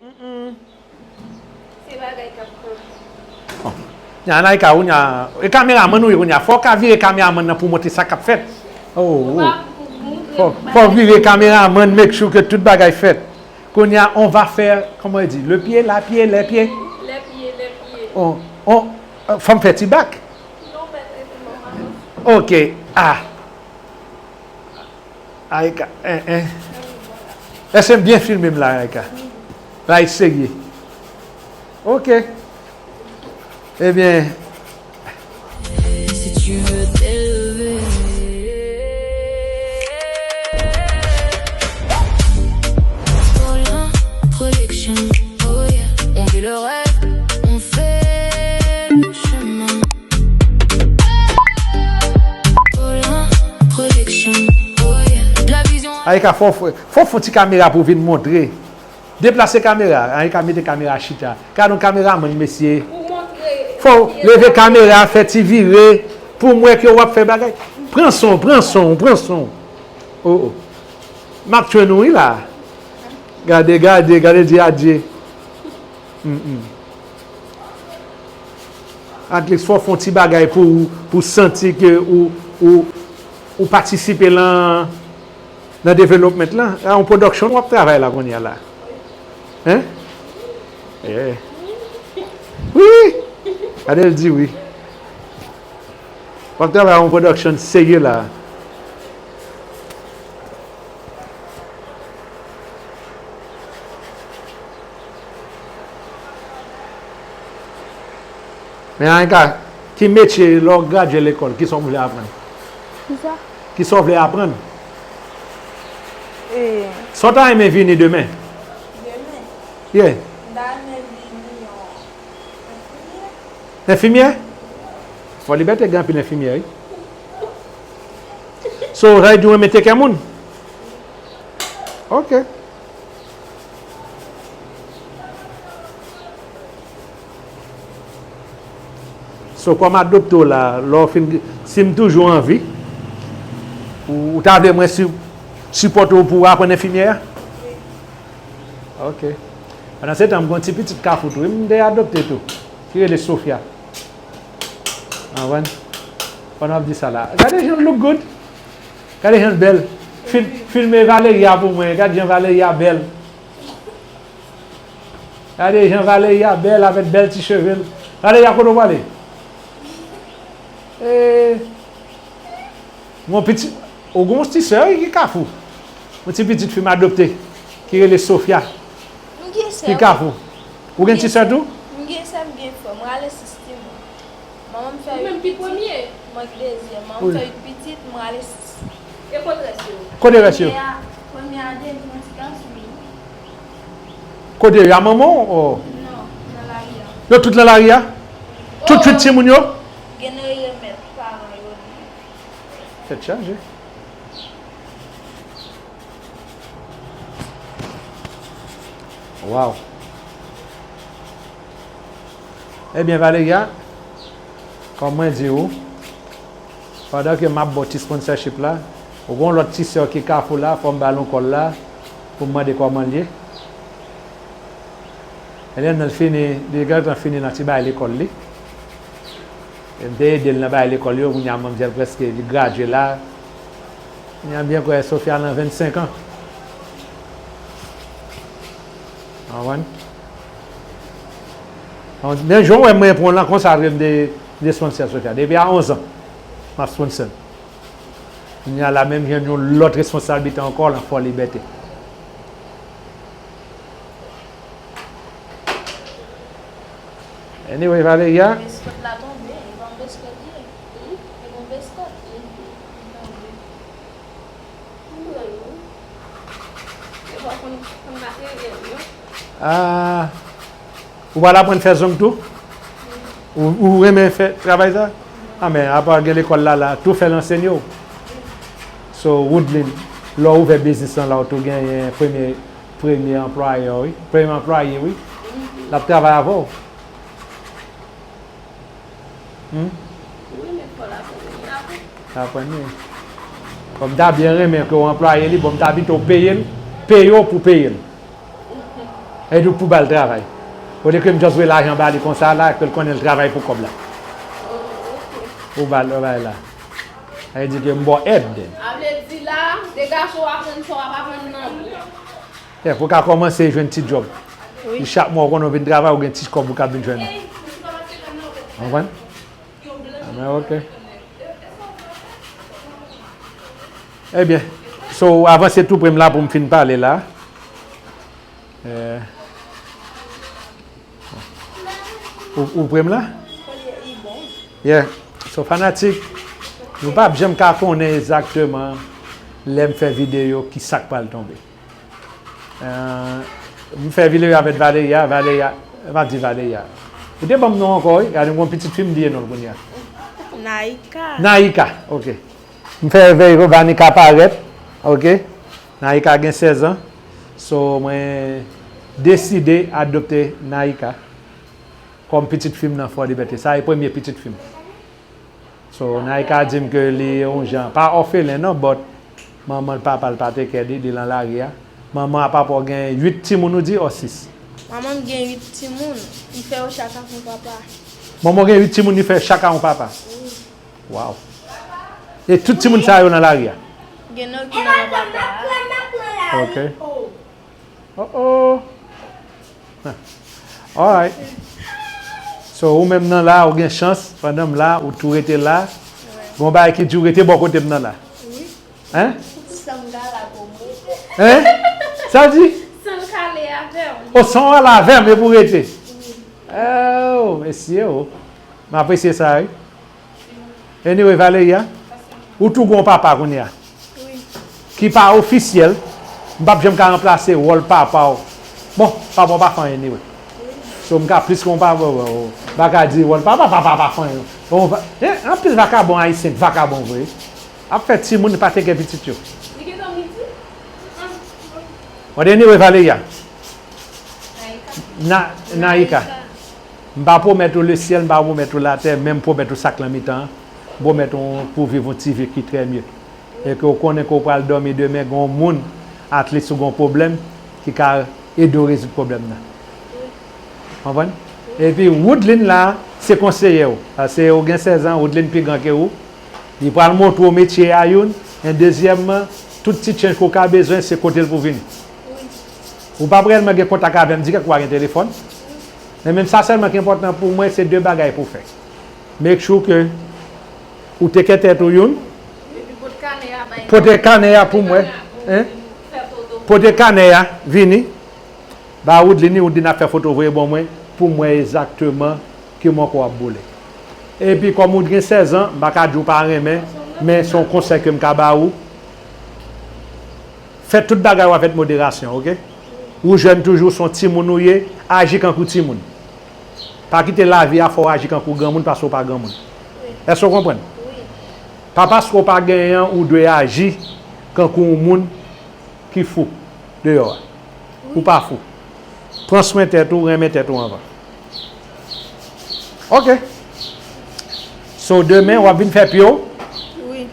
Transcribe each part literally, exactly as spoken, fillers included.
Se bagay k ap pran. Bon. Nya, Naïka, ou nya, e kameramann ou ye, ou nya, fò w ka vire kameramann nan pou w montre sa k ap fèt. Oh, oh. Fò, fò w vire kameramann, make sure ke tout bagay fèt. Kounye a, on va faire, comment il dit, le pied, la pied, les pieds. Les pieds, les pieds. On, on, euh, fò m fè ti bak. Non, mèt, mèt, mèt, mèt. Ok. Ah. Aika, en, en. Èske m byen filme m la, Aika? Bagay serye. Ok. Ebyen, Si tu veux t'élever. Paulin Production, oh yeah. On vit le rêve, on fait le chemin. Paulin Production, oh yeah. De la vision. Aika, fò, fò, fò fon ti kamera pou vin montre. Deplase kamera, an, e ka mete kamera chita. Gade yon kameramann, mesye. Pou montre. Fò w leve kamera, fè ti vire, pou m wè ke w ap fè bagay. Pran son, pran son, pran son. Oh, oh. M ap tchwenn ou, wi, la. Gade, gade, gade, di adye. Mm, mm. At least, fò w fè yon ti bagay pou, pou santi ke ou, ou, ou patisipe lan, nan development lan. A yon production w ap travay la kounye a la. Hein? Yeah. Wi! Gade l di wi. W ap travay a yon production serye la. Men Aika, ki metye lè w gradye lekòl, kisa w vle aprann? Kisa? Kisa w vle aprann? E. Sa w ta renmen vini demen? Demen? Yeah. M ta renmen vini yon enfimyè. Enfimyè? Fò Libète gen anpil enfimyè, wi. So, sa vle di w renmen teke moun? Ok. So, kòm adopte w la, lè w fin, si m toujou an vi, ou, ou ta vle mwen si, sipòte w pou w aprann enfimyè a? Ok. Pandan se tan, m gen yon ti pitit Kafou tou, wi, m te adopte tou, ki rele Sofia. Anprann? Pandan w ap di sa la. Gade jan l look good. Gade jan l bèl. Fil-, filme Valeria pou mwen. Gade jan Valeria bèl. Gade jan Valeria bèl avèk bèl ti cheve l. Valeria, kote w prale? Eh, mon piti, ou gon ti sè wi ki Kafou. Yon ti pitit fi m adopte ki rele Sofia. M gen sè. Ki Kafou. Ou gen ti sè tou? M gen sè, m gen frè. M rale sis timoun. Manman m fè uit pitit. Ou menm ki premye? Mwen ki dezyèm. Manman m fè uit pitit, m rale sis. E kote rès yo? Kote rès yo? Premye a, premye a de, yon ti gason. Kote yo? A manman w? Oh. Non, nan lari a. Yo tout nan lari a? Tout uit timoun yo? Gen nan remèt paran yo li. Tèt chaje. Wow. Ebyen, Valeria, kòm mwen di w, pandan ke m ap ba w ti sponsorship la, ou gon lòt ti sè w ki Kafou la, fò m ba l yon kòl la, pou m mande kòman l ye. Elèn nan fini, li gentan fini nan ti bagay lekòl li. E m te ede l nan bagay lekòl yo, kounye a manmzèl prèske li gradye la. Kounye a m byen kwè Sofia nan vennsenk an. Konprann? Men jan w wè mwen pran w lan konsa vre m te, m te sponsè Sofia. Depi a onz an, m ap sponsè l. Kounye a la menm jwenn yon lòt responsablite ankò lan Fò Libète. Anyway, Valeria. Beskòt la tonbe, e pa yon beskòt li ye. Li pa yon beskòt, li tonbe. Ah, ou pral aprann fè zong tou? Ou, ou renmen fè travay sa? Ah, men apa gen lekòl la, la, tou fè l ansenye w. So, Woodlyn, lè w ouvè biznis lan la, ou tou genyen premye, premye anplwayè, wi. Premye anplwaye, wi. L ap travay avè w. Hmm? Wi, men fò l aprann li apre. L aprann li. Bon, m ta byen renmen ke w anplwaye li, bon, m ta pito peye l, peye w pou peye l. Epi pou ba l travay. Olye ke m just voye lajan ba li konsa la, ke l konnen l travay pou kòb la. Ou ba l, ou ba l la. Sa vle di ke m ba w èd. A vle di la, de gason w aprann sa w ap aprann nan. Yeah, pou w ka kòmanse jwenn ti djòb. Wi. Chak mwa w konnen w vin travay, ou gen ti kòb ou ka vin jwenn. Ou konprann? Amen, ok. Ebyen, so, avanse tou pre m la pou m fin pale la. Eh, ou, ou pre m la? Yeah. So, fanatik, nou p ap janm ka konnen egzakteman lè m fè videyo ki sa k pral tonbe. Eh, m fè videyo avèk Valeria, Valeria, m ap di Valeria. Ou te ban m non ankò, wi, gade m gon pitit fi m bliye non l kounye a. Naika. Naika, ok. M fè Ve-, Vanika parèt, ok. Naika gen sèz an. So, mwen deside adopte Naika kòm pitit fi m nan Fò Libète. Sa e premye pitit fi m. So, Naika di m ke li yon jan, pa òfelen non, but manman l, papa l pa take care li, li nan lari a. Manman a papa w gen uit timoun ou di, o sis? Manman m gen uit timoun, li fè yo chak ak yon papa. Manman w gen uit timoun, li fè chak ak yon papa? Wi. Wow. E tout timoun sa yo nan lari a? Gen nan ki nan papa a. Ok. Oh, oh. Huh. Alright. So, ou menm nan la, ou gen chans, pandan m la, ou tou rete la. Wi. Gon bagay ki di w rete bò kote m nan la. Wi. Hein? San m ka la pou mwen. Hein? Sa w di? San l ka ale avè m. O, san w ale avè m, e pou rete. Wi. Oh, mesye, oh. M apresye sa, wi. Anyway, Valeria, ou tou gon papa kounye a. Wi. Ki pa ofisyèl, m p ap janm ka ranplase wòl papa w. Bon, papa w pa fè anyen anyway. Wi. So, m ka plis gon papa, w pa ka di wòl papa, papa pa fè anyen. Bon, va-, eh, anpil vakabon ayisyen k vakabon vre. Ap fè timoun pa teke pitit yo. Li gentan midi? But anyway, Valeria. Naika. Na-, Naika. Naika. M pa pwomèt ou lesyèl, m pa pwomèt ou latè, men m pwomèt ou sa k nan mitan an. M pwomèt ou pou viv yon ti vi ki trè mye. E ke w konnen ke w pral dòmi demen, gen yon moun, at least ou gen yon pwoblèm, ki ka ede w rezoud pwoblèm nan. Konprann? Epi Woodline la, se konseye w. Paske ou gen sèz an, Woodline pi gran ke ou. Li pral montre w metye a youn, e dezyèmman, tout ti change ke w ka bezwen, se kote l pou vini. Ou p ap reyèlman gen kontak avè m dirèk, ou pa gen telefòn. Men menm sa sèlman ki enpòtan pou mwen, se de bagay pou w fè. Make sure ke ou teke tèt ou youn. Epi pote kanè a bay. Pote kanè a pou mwen. Hein? Pote kanè a, vini. Ba Woodline, Woodline ap fè foto voye ban mwen, pou m wè egzakteman ki mwen ko ap boule. Epi kòm ou gen sèz an, m pa ka di w pa renmen, men se yon konsèy ke m ka ba ou. Fè tout bagay ou avèk moderasyon, ok? Ou jèn toujou, se yon timoun ou ye, aji kankou timoun. Pa kite lavi a fè w aji kankou granmoun paske w pa granmoun. Wi. Èske w konprann? Wi. Pa paske w pa genyen an, ou dwe aji kankou yon moun ki fou deyò a. Wi. Ou pa fou. Pran swen tèt ou, renmen tèt ou anvan. Ok. So, demen, w ap vin fè pye w? Wi.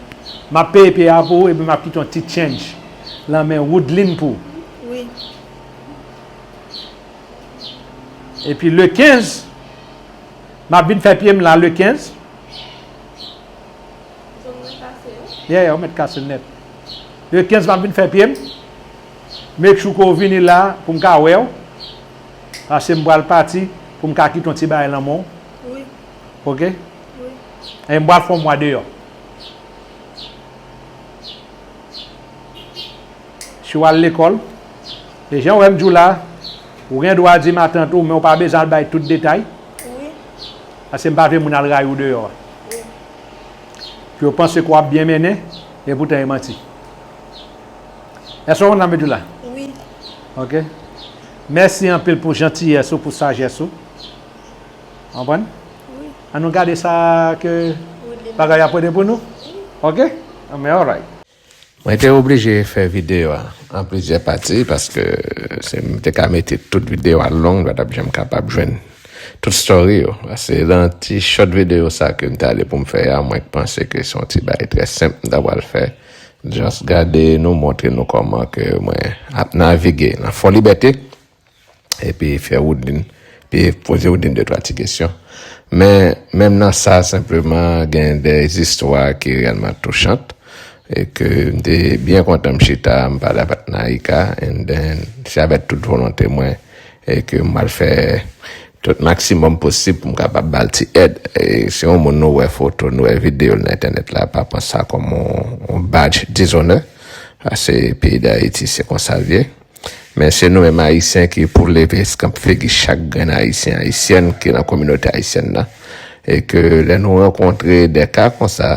M ap peye pye a pou ou, epi m ap kite yon ti change lan men Woodline pou ou. Wi. Epi le kenz, m ap vin fè pye m la le kenz. Yeah, yeah, ou mèt kase l nèt. Le kenz, m ap vin fè pye m. Make sure ke w vini la pou m ka wè w. Paske m pral pati pou m ka kite yon ti bagay lan men w. Wi. Ok? Wi. E m pral fè yon mwa deyò. Si w al lekòl, e jan w wè m di w la, ou gen dwa di matant ou, men w pa bezwen al bay tout detay. Wi. Paske m pa vle moun al rayi w deyò a. Wi. Pou yo panse ke w ap byen mennen, epoutan e manti. Èske w konprann sa m vle di w la? Wi. Ok. Mèsi anpil pou jantiyès ou, pou sajès ou. Konprann? Wi. Ann nou gade sa ke bagay ap pote pou nou. Ok? Men alright. Mwen te oblije fè videyo a an plizyè pati paske si m te ka mete tout videyo a long, m pa t ap janm kapab jwenn tout story yo. Paske nan ti short videyo sa ke m te ale pou m fè a, mwen panse ke se yon ti bagay trè senp m ta pral fè. Just gade nou, montre nou kòman ke mwen ap navige nan Fò Libète. epi fè Woodline, epi poze Woodline de twa ti kesyon. Men, menm nan sa, senpleman, gen de zistwa ki reyèlman touchant, e ke m te byen kontan m chita, m pale avèk Naïka, and then, se avèk tout volonte mwen, e ke m al fè tout maksimòm posib pou m kapab ba l ti èd. E se yon moun nou wè foto, nou wè videyo l nan entènèt la, pa pran sa kòm yon, yon badge dizonè. Paske peyi Dayiti, se konsa l ye. Men se nou menm Ayisyen ki pou leve eskanp figi chak grenn Ayisyen, Ayisyèn ki nan kominote ayisyèn nan. E ke lè nou rankontre de ka konsa,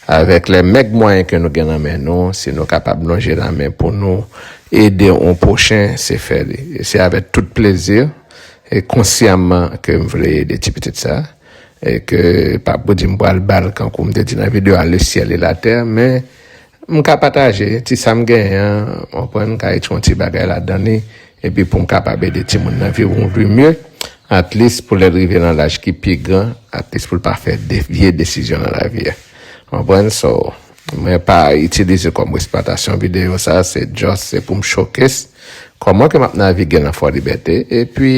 avèk lè mèg mwayen ke nou gen nan men nou, si nou kapab lonje lamen pou nou ede yon pwochen, se fè li. E se avèk tout plezi e konsyaman ke m vle ede ti pitit sa. E ke pa pou di m pral ba l, kankou m te di nan videyo a, le ciel et la terre, men m ka pataje ti sa m genyen an, w konprann, m ka retire yon ti bagay ladan li, epi pou m kapab ede timoun nan viv yon vi mye, at least pou lè l rive nan laj ki pi gran, at least pou l pa fè de vye desizyon nan lavi a. W konprann? So, mwen pa itilize kòm eksplwatasyon videyo sa, se just, se pou m showcase kòman ke m ap navige nan Fò Libète, epi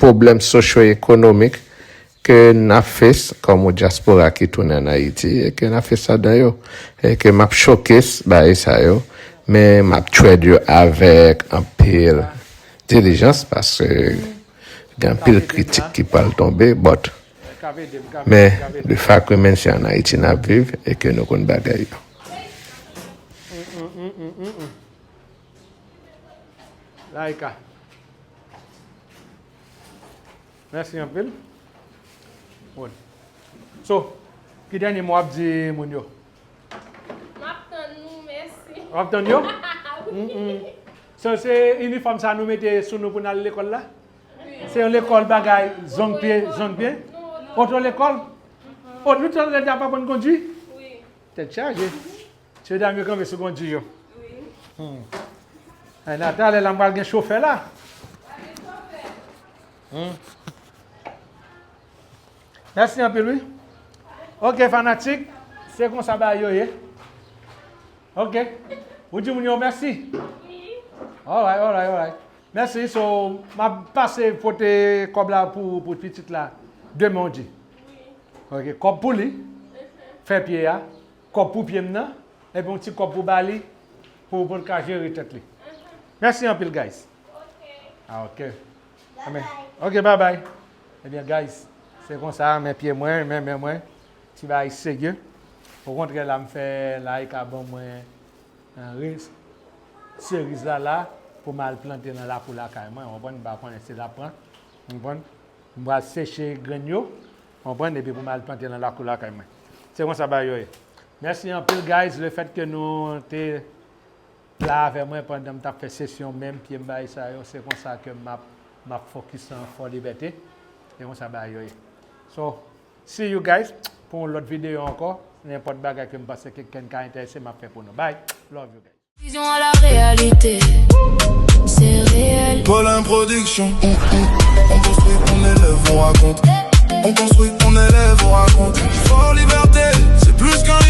pwoblèm sosyo-ekonomik ke n ap face kòm yon dyaspora ki tounen ann Ayiti, e ke n ap face ladan yo, e ke m ap showcase bagay sa yo, men m ap tread yo avèk anpil dilijans, paske gen anpil kritik ki pral tonbe, but, men, the fact remains, se ann Ayiti n ap viv, e ke nou konn bagay yo. Laika. Mèsi anpil. Bon. So, ki dènye mo w ap di moun yo? M ap tann nou, mèsi. W ap tann yo? Wi. Mm, mm. So, se inifòm sa nou mete sou nou pou n al lekòl la? Wi. Se yon lekòl bagay zong pye, zong pye? Non, non. Oto lekòl? Mm-mm. O, nou tout lè ap aprann kondwi? Wi. Tèt chaje. Mesye dam yo kanpe sou kondwi yo. Wi. Hmm. Ay, Nata, lè la m pral gen chofè la. Hmm. Mèsi anpil, wi. Ok, fanatik, se konsa bagay yo ye. Ok. Ou di moun yo mèsi? Wi. Alright, alright, alright. Mèsi, so, m ap pase pote kòb la pou, pou pitit la. Demen, w di. Wi. Ok, kòb pou li. Mhm. Fè pye a. Kòb pou pye m nan, epi yon ti kòb pou ba li, pou, pou l ka jere tèt li. Mèsi anpil, guys. Ah, ok. Amen. Ok, bye bye. Ebyen, guys, se konsa, men pye mwen, men men mwen, ti bagay serye. Okontrè, la m fè, la e ka ban mwen, euh, res-, seriz la, la, pou m al plante nan lakou lakay mwen, w konprann, m pa konnen si l ap pran, w konprann. M pral seche grenn yo, w konprann, epi pou m al plante nan lakou lakay mwen. Se konsa bagay yo ye. Mèsi anpil, guys, le fèt ke nou te la avè mwen pandan m t ap fè sesyon men m, pye m, bagay sa yo, se konsa ke m ap, m ap fokis nan Fò Libète. Se konsa bagay yo ye. So, see you guys pou yon lòt videyo ankò. Nenpòt bagay ke m panse ke kenn ka enterese, m ap fè pou nou. Bye. Love you guys. Vizyon a la reyalite, se reyèl. Paulin Production. On, on, on construit, on élève, on raconte. On construit, on élève, on raconte. Fort Liberté, c'est plus qu'un